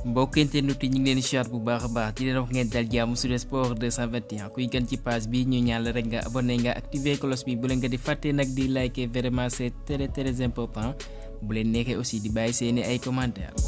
mbokk internet yi ñu ngi leen di siyaar bu baax a baax di leen wax ngeen dal jàmm Sud Sport 221 kuy gën ci page bi ñu ñaan la rek nga abonné nga activer cloche bi bu leen nga di fàtte nag di liker vraiment c'est très important bu leen neexee aussi di bàyyi seeni ay commentaires.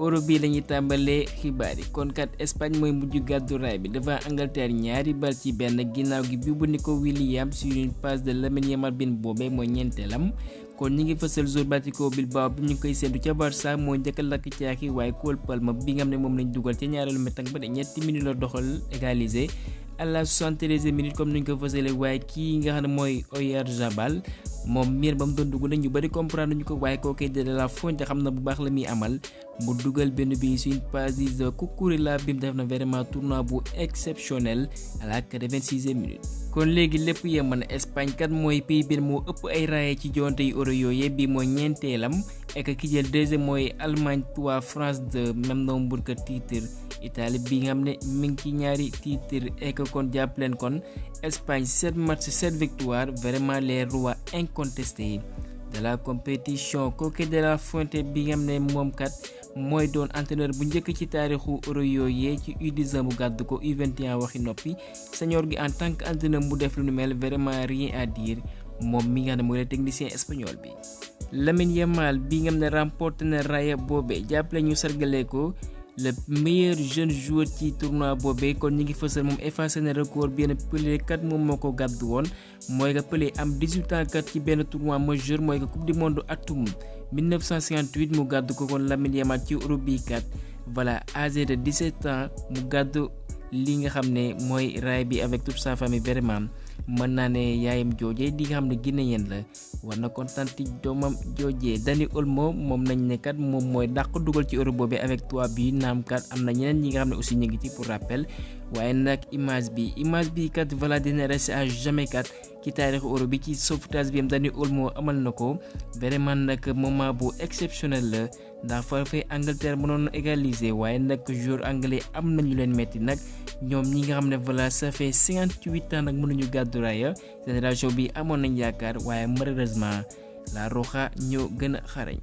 Euro bi lañuy tàmbalee xibaar yi kon kat Espagne mooy mujj gàddu raay bi devant Angleterre ñaari bal ci benn ginnaaw gi bi bu Nico Williams sur une passe de Lamine Yamal bin boobee mooy ñeenteelam. kon ñi ngi fësal jour Athletic Bilbao bi ñu koy séntu ca Barça moo njëkk a lakk caaxi waaye Cole Palmer bi nga xam ne moom lañ dugal ca ñaareelu mi-temps ba de ñetti minutes la doxal égalisé à la 73e minute comme nuñ ko fësalee waaye kii nga xam ne mooy Oyarzabal moom miir ba mu doon dugg ñu bari comprendre ñu ko waaye kooku de la Fuente xam na bu baax la muy amal mu dugal benn bi suñ passe de Cucurella bi mu def na vraiment tournoi bu exceptionnel à la 86e minute. kon léegi lépp yemb na Espagne kat mooy pays bi moo ëpp ay raaye ci jonte yu euro yooyu bi mooy ñeenteelam et que ki jël deuxième mooy Allemagne 3 France 2 même nombre que titre Italie bi nga xam ne mi ngi ci ñaari titre et que kon jàpp leen kon Espagne 7 matchs 7 victoires vraiment les rois incontestés de la compétition kooku de la Fuente bi nga xam ne moom kat mooy doon entraîneur bu njëkk ci taarixu euro yooyee ci U19 bu gàddu ko U21 waxi noppi senior gi en tant que entraîneur mu def lu nu mel vraiment rien à dire moom mi nga xam ne mooy le technicien espagnol bi. Lamine Yamal bi nga xam ne remporté na raaya boobee jàppale ñu sargale ko le meilleur jeune joueur ci tournoi boobee kon ñu ngi fësal moom effacé na record benn Pelé kat moom moo ko gàddu woon mooy que Pelé am 18 ans kat ci benn tournoi majeur mooy que coupe du monde atum 1958 mu gàddu ko kon Lamine Yamal ci Euro bi kat voilà âgé de 17 ans mu gàddu li nga xam ne mooy raay bi avec toute sa famille vraiment mën naa ne yaayam joojee di nga xam ne guinéen la war na kontaan ci doomam joojee Dani Olmo moom nañ ne kat moom mooy dàq dugal ci Euro boobee avec 3 bi naam kat am na ñeneen ñi nga xam ne aussi ñu ngi ci pour rappel waaye nag image bi kat voilà dina rester à jamais kat ci taarixu Euro bi ci sauvetage bi am Dani Olmo amal na ko vraiment nag moment bu exceptionnel la ndax foofee Angleterre mënoon na égaliser waaye nag joueur anglais am nañu leen metti nag ñoom ñi nga xam ne voilà ça fait 58 ans nag mënuñu gàddu raaya génération bi amoon nañ yaakaar waaye malheureusement la Roja ñoo gën a xarañ.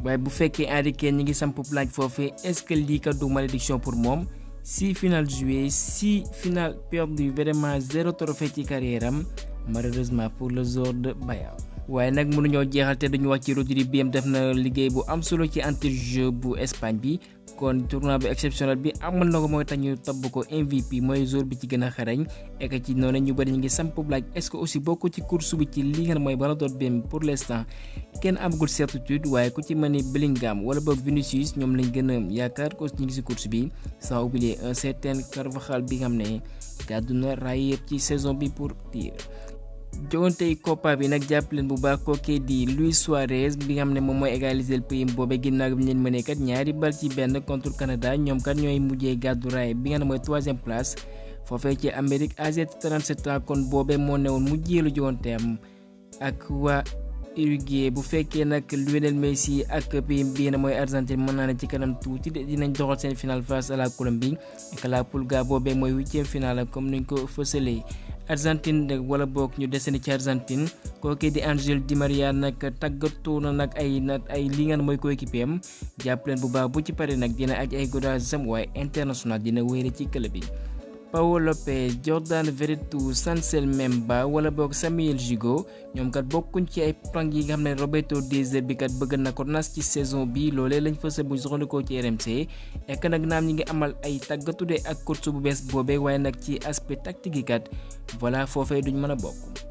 waaye bu fekkee Harry Kane ñi ngi samp laaj foofee est-ce que lii kat du malédiction pour moom 6 finales jouées 6 finales perdues vraiment 0 trophée ci carrière am malheureusement pour le joueur de Bayern. waaye nag mënuñoo jeexal te duñu wax ci Rodri bi def na liggéey bu am solo ci entre-jeu bu Espagne bi kon tournoi bu exceptionnel bi amal na ko mooy tax ñu tabb ko MVP mooy joueur bi ci gën a xarañ et que ci noonu ñu bëri ñu ngi samp laaj est-ce que aussi bokk ci course bi ci li nga mooy Ballon d'Or bi pour l'instant kenn amagul certitude waaye ku ci mel ni Bellingham wala boog Vinicius ñoom lañ gën a yaakaar ko ñu ngi ci course bi sans oublier un certain Carvajal bi nga xam ne gàddu na raay yëpp ci saison bi pour tir. jogantey Copa bi nag jàpp leen bu baax kookee di Luis Suarez bi nga xam ne moom mooy égaliser pays boobe ginnaaw bi ñu leen mënee kat ñaari bal ci benn contre Canada ñoom kat ñooy mujjee gàddu raay bi nga xam ne mooy 3e place foofee ci Amérique âgé 37 ans kon boobe moo newoon mujjeelu joganteem ak waa Uruguay bu fekkee nag Lionel Messi ak pays bi nga mooy Argentine mën naa ne ci kanam tuuti dinañ doxal seen finale face à la Colombie ak la Pulga boobee mooy 8e finale comme niñ ko fësalee. Argentine wala boog ñu desandi ci Argentine kooku di Angel Di Maria nag tàggatoo na nag ay li nga mooy coéquipier am jàpp leen bu baax bu ci pare nag dina aj ay godage am waaye international dina wéere ci club bi. Pau Lopez Jordan Veretout Chancel Mbemba wala boog Samuel Gigot ñoom kat bokkuñ ci ay plank yi nga xam ne Roberto De Zerbi kat bëgg na ko nas ci saison bi loolee lañ fësal bu soxandikoo ci RMC et que nag naam ñi ngi amal ay tàggatu de ak coach bu bees boobee waaye nag ci aspect tactique yi kat voilà foofee duñ mën a bokk.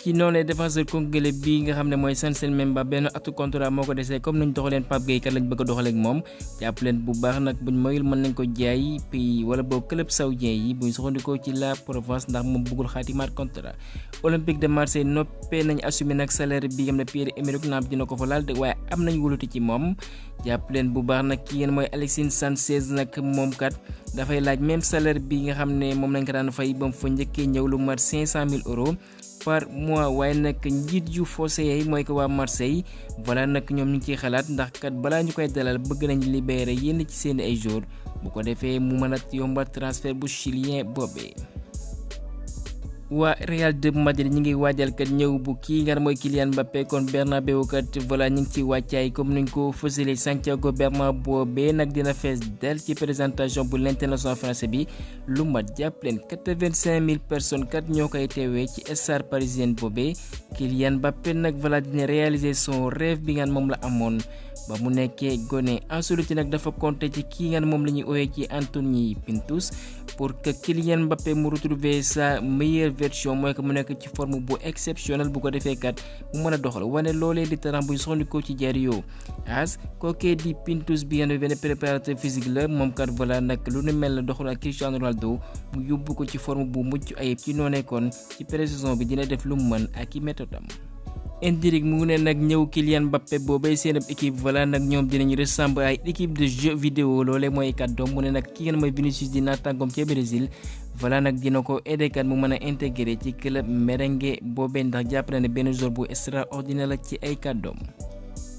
ci noonu défenseur congolais bi nga xam ne mooy Chancel Mbemba benn atu contrat moo ko desee comme nañ doxaleen Pape Gueye kat lañ bëgg a doxaleek moom jàpp leen bu baax nag buñ moyul mën nañ ko jaay pays wala boobu club saoudien yi buñ soxandikoo ci la Provence ndax moom bëggul xaatimaat contrat. Olympique de Marseille noppee nañ assumé nag salaire bi nga xam ne Pierre-Emerick Aubameyang dina ko fa laal de waaye am nañ wóolute ci moom jàpp leen bu baax nag ki ngeen mooy Alexis Sanchez nag moom kat dafay laaj même salaire bi nga xam ne moom lañ ko daan fay ba mu fa njëkkee ñëw lu mat 500 000 euros par mois waaye nag njiit yu fossé yi mooy ko waa Marseille voilà nag ñoom ñu ngi ciy xalaat ndax kat balaa ñu koy dalal bëgg nañ libérer yenn ci seen ay joueurs bu ko defee mu mën a yombal transfert bu chilien boobee. waa Real de Madrid ñi ngi waajal kat ñëw bu kii nga mooy Kylian Mbappé kon Bernabéu kat voilà ñu ngi ci wàccaay comme niñ ko fësalee Santiago Bernabéu boobee nag dina fees del ci présentation bu l'international français bi lu mat jàpp leen 85 000 personnes kat ñoo koy teewee ci stade parisien boobee Kylian Mbappé nag voilà dina réaliser son rêve bi nga moom la amoon ba mu nekkee gone ensuite nag dafa compter ci kii nga moom la ñuy ooyee ci Anthony Pintus pour que Kylian Mbappé mu retrouver sa meilleure version mooy que mu nekk ci forme bu exceptionnel bu ko defee kat mu mën a doxal wane loolee di talent buy soxandikoo ci Diario AS kookee di Pintus bi nga benn préparateur physique la moom kat voilà nag lu ne mel la doxal ak Cristiano Ronaldo mu yóbbu ko ci forme bu mucc ayib ci noonee kon ci pré-saison bi dina def lu mu mën ak i méthode am. Indirect mu ngi ne nag ñëw Kylian Mbappé boobay seen ab équipe voilà nag ñoom dinañ ressemble ay équipe de jeu vidéo loolee mooy kàddoom mu ne nag ki ngeen mooy Vinicius di naataangoom ca Brésil voilà nag dina ko aider kat mu mën a intégré ci club merengue boobee ndax jàpp na ne benn joueur bu extraordinaire la ci ay kàddoom.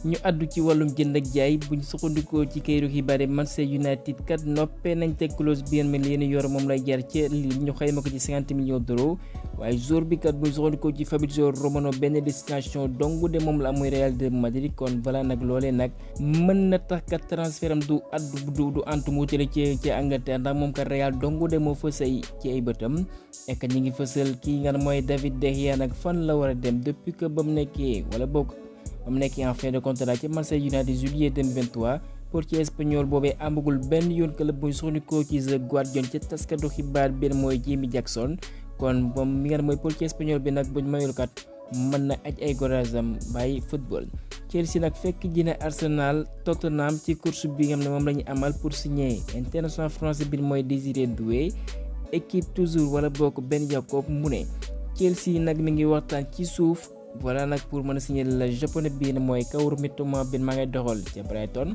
ñu àddu ci wàllum jënd ak jaay buñ sukkandikoo ci kayitu xibaar yi Manchester United kat noppee nañ teg clause bi ngeen leen yor moom lay jar ci Lille ñu xayma ko ci 50 millions d'euros waaye joueur bi kat buñ sukkandikoo ci Fabrizio Romano benn destination dong de moom la amuy Real de Madrid kon voilà nag loolee nag mën na tax kat transfert am du antu mu tële ci Angleterre ndax moom kat Real dong de moo fësay ci ay bëtam et que ñi ngi fësal kii nga mooy David De Gea nag fan la war a dem depuis que ba mu nekkee wala boog ba mu nekk en fin de contrat ci Manchester United juillet 2023 portier espagnol boobee amagul benn yoon club buy sukkandikoo ci The Guardian ca taskatu xibaar bi mooy Jamie Jackson kon moom mi nga mooy portier espagnol bi nag buñ mayul kat mën na aj ay gorazam bàyyi football. Chelsea nag fekk dina Arsenal Tottenham ci course bi nga xam ne moom la ñu amal pour signer international français bi mooy Désiré Doué équipe toujours wala bokk Ben Jacob mu ne Chelsea nag mi ngi waxtaan ci suuf. voilà nag pour mën a signer la japonais bii ne mooy Kaoru Mitoma bi maa ngay doxal ca Brighton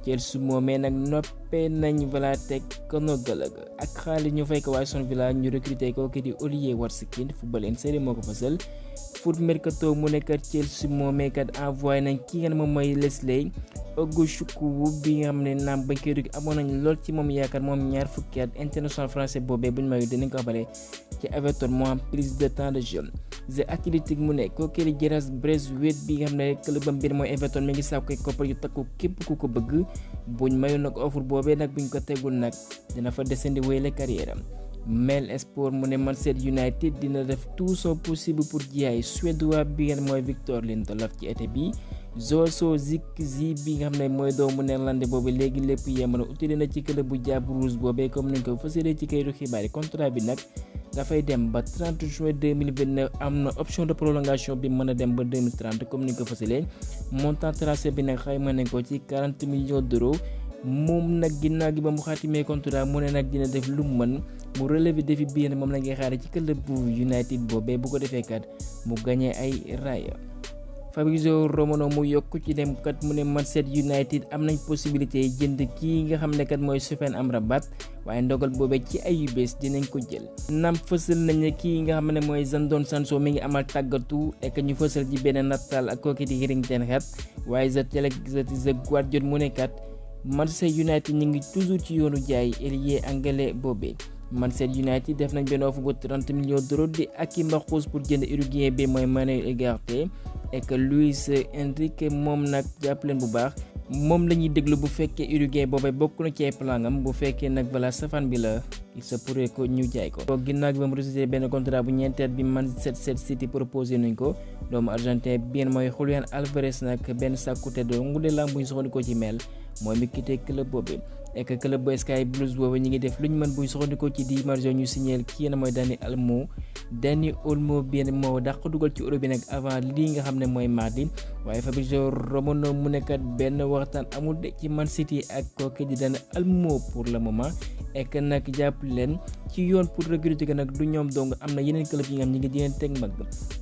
Chelsea moomee nag noppee nañ voilà teg Conor Gallagher ak xaalis ñu fay ko waa Aston Villa ñu recruter ko kii di Olivier Watkins Football Insider moo ko fasal foot mercato mu nekkat Chelsea moomee kat envoyé nañ ki nga ne moom mooy Leslie Ogochukwu bi nga xam ne naam bañ koy dugg amoon nañ lool ci moom yaakaar moom ñaar fukki at international français boobee buñ mayu dinañ ko xamale ci Everton moo am plus de temps de jeu. The Athletic mu ne kooku di Gareth Braithwaite bi nga xam ne clubam bi mooy Everton mi ngi sàkku koppar yu takku képp ku ko bëgg buñ mayu nag offre boobee nag buñ ko tegul nag dina fa descendi wéyale carrière am. Mail Sport mu ne Manchester United dina def tout son possible pour jaay suédois bi nga xam ne mooy Victor Lindelof ci été bi. Joshua Zirkzee bi nga xam ne mooy doomu Néerlandais boobu léegi lépp yem na utile na ci club bu Diable Rouge boobee comme nañ ko fësalee ci kayitu xibaar yi contrat bi nag dafay dem ba 30 juin 2029 am na option de prolongation bi mën a dem ba 2030 comme nañ ko fësalee montant transfert bi nag xayma nañ ko ci 40 millions d'euros moom nag ginnaaw gi ba mu xaatimee contrat mu ne nag dina def lu mu mën mu relever défi bi ne moom la ngay xaare ci club bu United boobee bu ko defee kat mu gagné ay raaya. Fabrizio Romano mu yokk ci dem kat mu ne Manchester United am nañ possibilité jënd kii nga xam ne kat mooy Sofiane Amrabat waaye ndogal boobee ci ay yu bees dinañ ko jël. naam fësal nañ ne kii nga xam ne mooy Jadon Sancho mi ngi amal tàggatu et que ñu fësal ci benn nataal ak kooki di Erik ten Hag waaye The Guardian mu ne kat Manchester United ñu ngi toujours ci yoonu jaay ailier anglais boobee. Manchester United def nañ benn offre bu 30 millions d'euros di Hakim Ziyech pour jënd uruguayen bi mooy Manuel Ugarte et que Luis Enrique moom nag jàpp leen bu baax moom la ñuy déglu bu fekkee uruguayen boobee bokk na ci ay plan am bu fekkee nag balaa safaan bi la il se pourrait que ñu jaay ko. ginnaaw gi ba mu rejeté benn contrat bu ñeenteel bi Manchester City proposé nañ ko doomu argentin bien mooy Julián Álvarez nag benn sàkkute dong de lamb bu ñu soxandikoo ci mel mooy mi quitté club boobu. et que club bu Sky Blues boobu ñu ngi def lu ñu mën buy soxandikoo ci Di Marzio ñu signé kii na mooy Dani Olmo bien moo dàq dugal ci Europe bi nag avant lii nga xam ne mooy mardi waaye Fabrizio Romano mu nekkat benn waxtaan amul de ci Man City ak kooku di Dani Olmo pour le moment et que nag jàpp leen ci yoon pour recruter ko nag du ñoom dong am na yeneen club yi nga xam ñi ngi dineen teg mag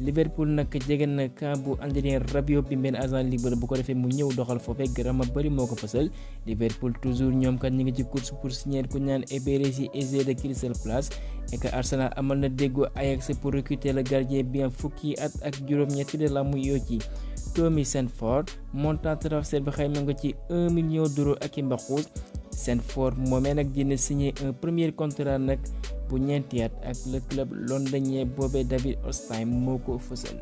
Liverpool nag jege na camp bu Adrien Rabiot bi benn agent libre bu ko defee mu ñëw doxal foofee Gramma bari moo ko fësal Liverpool toujours ñoom kat ñi ngi ci course pour signer ku ñaan Eberechi Eze de Crystal Palace et que Arsenal amal na déggoo Ajax pour recruter le gardien bien fukki at ak juróom-ñetti de la muy yoo ci Tommy Sandford montant transfert bi xayma nga ci 1 million d'euros ak i mbaxuus Brentford moomee nag dina signé un premier contrat nag bu ñeenti at ak le club londonien boobee David Ostheim moo ko fësal.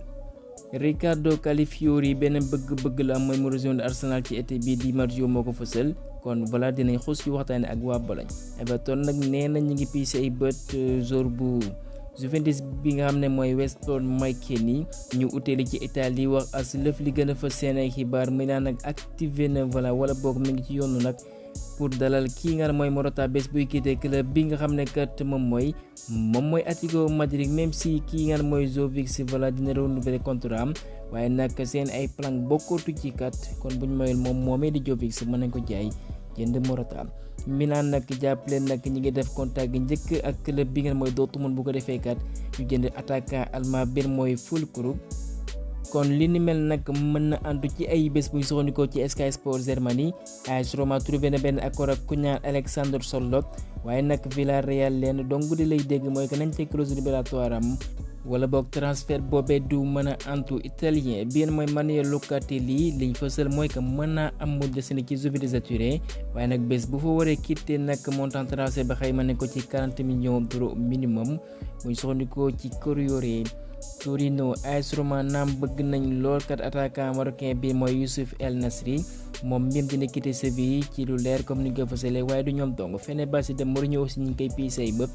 Riccardo Calafiori benn bëgg-bëgg la am mooy mu rejoindre Arsenal ci été bii Di Marzio moo ko fësal kon voilà dinañ xuus ci waxtaane ak waa Bologne. Everton nag nee na ñu ngi piise ay bët joueur bu Juventus bi nga xam ne mooy Weston McKennie ñu uteeli ci Italie wax as lëf li gën a fa seen ay xibaar Milan nag activé na voilà wala boog mi ngi ci yoonu nag pour dalal kii nga xam mooy Morata bés buy quitté club bi nga xam ne kat moom mooy Atlético Madrid même si kii nga xam mooy Jovic voilà dina renouveler contrat am waaye nag seen ay plan bokkootu ci kat kon buñ mayul moomee di Jovic mën nañ ko jaay jënd Morata. Milan nag jàppale nag ñi ngi def contact gi njëkk ak club bi nga mooy Dortmund bu ko defee kat ñu jënd attaquant allemand bir mooy Füllkrug kon li ni mel nag mën na àndu ci ay bés buy soxandikoo ci Sky Sports Germany AS Roma trouvé na benn accord ak ku ñaan Alexander Sørloth waaye nag Villarreal leen dong di lay dégg mooy que nañ te clause libératoire am wala boog transfert boobee du mën a antu italien bien mooy Manuel Locatelli liñ fësal mooy que mën naa am mu desandi ci Juventus de Turin waaye nag bés bu fa waree quitter nag montant transfert ba xayma ne ko ci 40 millions d'euros minimum muy soxandikoo ci Corriere Torino. AS Roma naam bëgg nañ lool kat attaquant marocain bi mooy Youssouf El Nasri moom mbir dina quitter Séville ci lu leer comme ni nga ko fësalee waaye du ñoom dong Fenerbahçe de Mourinho aussi ñu ngi koy piisee ay bëpp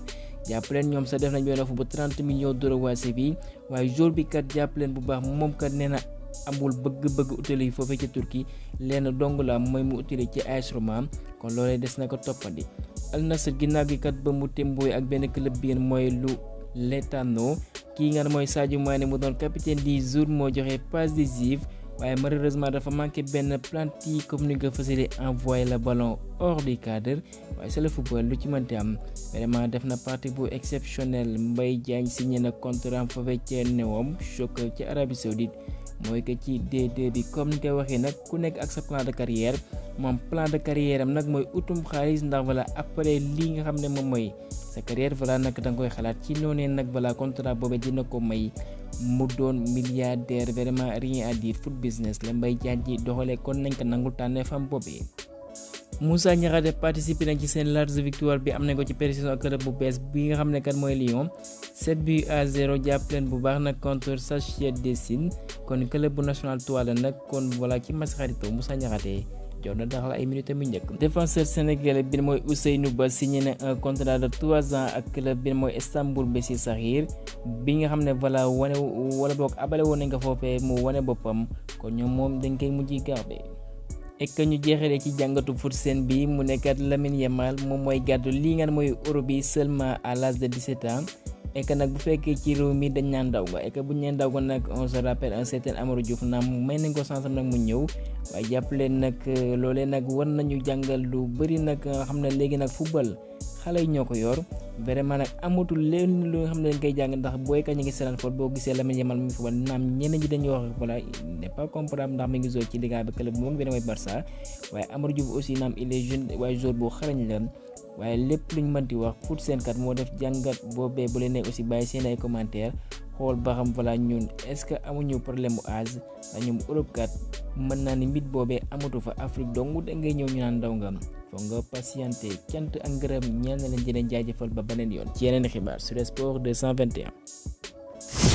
jàpp leen ñoom sax def nañ benn offre bu 30 millions d'euros waa Séville waaye jour bi kat jàpp leen bu baax moom kat nee na amul bëgg-bëgg utali foofee ca Turquie leen dong la mooy mu utali ci AS Roma kon loolee des na ko toppandi. Al Nassr ginnaaw gi kat ba mu témbooy ak benn club bi mooy lu Letano kii nga mooy Sadio Mané mu doon capitaine di jour moo joxe passe décisive waaye malheureusement dafa manqué benn planti comme ni nga fësalee envoyé le ballon hors du cadre waaye c'est le football lu ci mënti am vraiment def na partie bu exceptionnel. Mbaye Diagne signé na contrat foofee ca Newom choc ci Arabie Saoudite mooy que ci D2 bi comme ni koy waxee nag ku nekk ak sa plan de carrière moom plan de carrière am nag mooy utum xaalis ndax voilà après lii nga xam ne moom mooy sa carrière voilà nag da nga koy xalaat ci noonee nag voilà contrat boobee dina ko may mu doon milliardaire vraiment rien à dire foot business la Mbaye Diagne ji doxalee kon nañ ko nangul tànnee fam boobee. Moussa Niakhaté participé nañ ci seen large victoire bi am nañ ko ci pré-saison ak club bu bees bi nga xam ne kat mooy Lyon 7-0 jàpp leen bu baax nag contre Saint-Étienne kon club bu national 3 la nag kon voilà ci mas xarito Moussa Niakhaté jox na daxal ay minutes mu njëkk. Défenseur sénégalais bi mooy Ousseynou Ba signé na un contrat de 3 ans ak club bi mooy Istanbul Beşiktaşhir bi nga xam ne voilà wane wala boog abale woon nañ ko foofee mu wane boppam kon ñoom moom dañ koy mujj garder. et que ñu jeexalee ci jàngatu foot seen bi mu nekkat Lamine Yamal moom mooy gàddu lii nga mooy Euro bi seulement à l'âge de 17 ans et que nag bu fekkee ci réew mi dañ naan ndaw nga et que bu ñu nee ndaw nga nag on se rappelle un certain Amadou Diouf naam may nañ ko sansam nag mu ñëw waaye jàpp leen nag loolee nag war nañu jàngal lu bëri nag nga xam ne léegi nag football xale yi ñoo ko yor vraiment nag amatul leen lu nga xam ne dañ koy jàng ndax booy ka ñu ngi seetaan foot boo gisee Lamine Yamal mu football naam ñeneen ñi dañuy wax voilà n'est pas comparable ndax mi ngi joué ci Liga bi club bu mag bi mooy Barça waaye Amadou Diouf aussi naam il est jeune waaye joueur boo xarañ la waaye lépp luñ mën di wax foot seen kat moo def jàngat boobee bu leen ne aussi bàyyi seen ay commentaire xool ba xam voilà ñun est-ce que amuñu problème mu âge ndax ñoom Europe kat mën naa ni mbit boobee amatu fa Afrique dong da ngay ñëw ñu naan ndaw nga foog nga patienté cant ak ngërëm ñeel na leen di leen jaajëfal ba beneen yoon ci yeneen xibaar sur Sport 221.